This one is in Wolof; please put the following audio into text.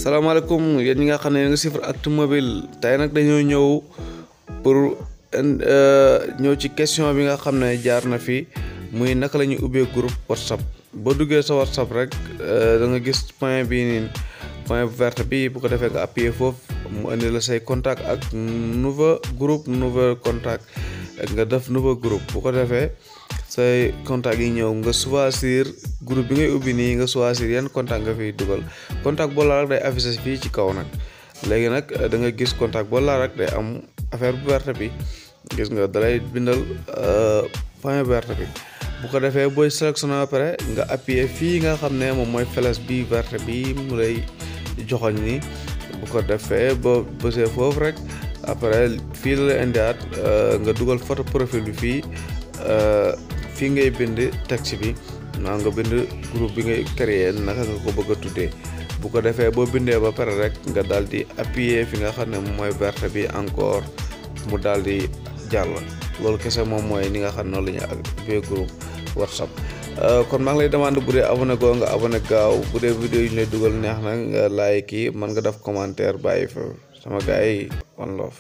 salaamaaleykum yéen ñi nga xam ne nga suivre Actumobile tey nag dañoo ñëw pour ñëw ci question bi nga xam ne jaar na fi muy naka la ñuy ubbee groupe WhatsApp. boo duggee sa WhatsApp rek da nga gis point bi nii point vert bi bu ko defee nga appuyer foofu mu indi la say contact ak nouveau contact nga def nouveau groupe bu ko defee say contact yi ñëw nga choisir groupe bi ngay ubbi nii nga choisir yan contact nga fiy dugal contact boo laal rek day affiché fii ci kaw nag léegi nag da nga gis contact boo laal rek day am affaire bu verte bi gis nga dalay bindal point verte bi bu ko defee booy sélectionné ba pare nga appuyer fii nga xam ne moom mooy flèche bi verte bi mu lay joxoñ ni bu ko defee boo bësee foofu rek après fii la lay indiwaat nga dugal photo profil bi fii fii ngay bind texte bi maa nga bind groupe bi ngay créer naka nga ko bëgg a tuddee bu ko defee boo bindee ba pare rek nga daal di appuyer fi nga xam ne moom mooy verte bi encore mu daal di jàll loolu kese moom mooy ni nga xam ne noonu la ñu ubbee groupe WhatsApp kon maa ngi lay demande bu dee abonné goo nga abonné gaaw bu dee vidéo yi ñu lay dugal neex na nga like yi mën nga def commentaire bàyyi fa sama gars yi one love